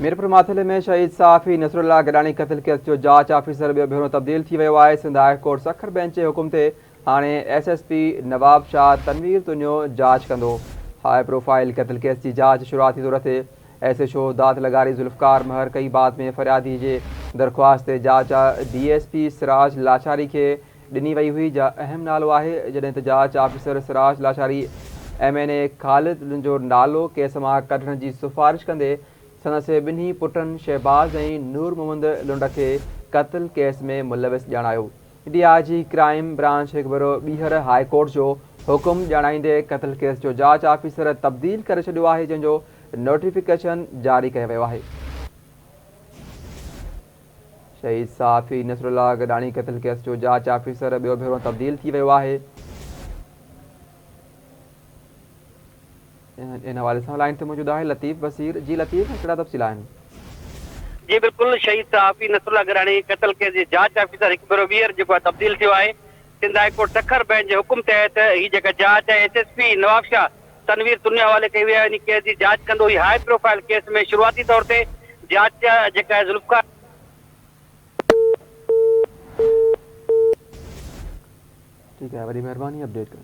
ميرپور ماٿيلي ۾ شهيد صحافي نصرالله گڏاڻي قتل ڪيس جو جاچ آفيسر ٻيو ڀيرو تبديل ٿي ويو آهي. Sindh high court Sukkur bench جي حڪم تي هاڻي S S P Nawabshah Tanveer Tunio جاچ ڪندو. هاء پروفائيل قتل ڪيس جي جاچ شروعاتي طور تي ايس ايڇ او داد لغاري ذوالفقار مهر ڪئي بعد ۾ فريادي جي درخواست تي جاچ D S P Siraj Lashari کي ڏني وئي هئي جا اهم نالو آهي جڏهن ته جاچ officer Siraj Lashari M N A Khalid جو نالو ڪيس مان ڪڍڻ جي سفارش ڪندي سندس ٻنهي پٽن شهباز ۽ نور محمد لنڊ کي قتل ڪيس ۾ ملوث ڄاڻايو. ڊي I جي ڪرائيم برانچ هڪ ڀيرو ٻيهر هاء ڪورٽ جو حڪم ڄاڻائيندي قتل ڪيس جو جاچ آفيسر تبديل ڪري ڇڏيو آهي جنهن جو نوٽيفڪيشن جاري ڪيو ويو آهي. شهيد صحافي نصرالله گڏاڻي قتل ڪيس جو جاچ آفيسر ٻيو ڀيرو تبديل ٿي ويو آهي. ان حوالي سان لائين تي موجود آهي لطيف بصير جي لطيف ڪهڙا تفصيل آهن؟ جي بلڪل شهيد صحافي نصرالله گڏاڻي قتل ڪيس جي جاچ آفيسر هڪ ڀيرو ٻيهر جيڪو آهي تبديل ٿيو آهي. Sindh high court Sukkur bench جي حڪم تحت هي جيڪا جاچ آهي S S P Nawabshah Tanveer Tunio حوالي ڪئي وئي آهي انهي ڪيس جي جاچ ڪندو هي هاء پروفائيل ڪيس ۾ شروعاتي طور تي جاچ جيڪا آهي ذوالفقار ٺيڪ آهي وڏي مهرباني اپڊيٽ ڪرڻ جي.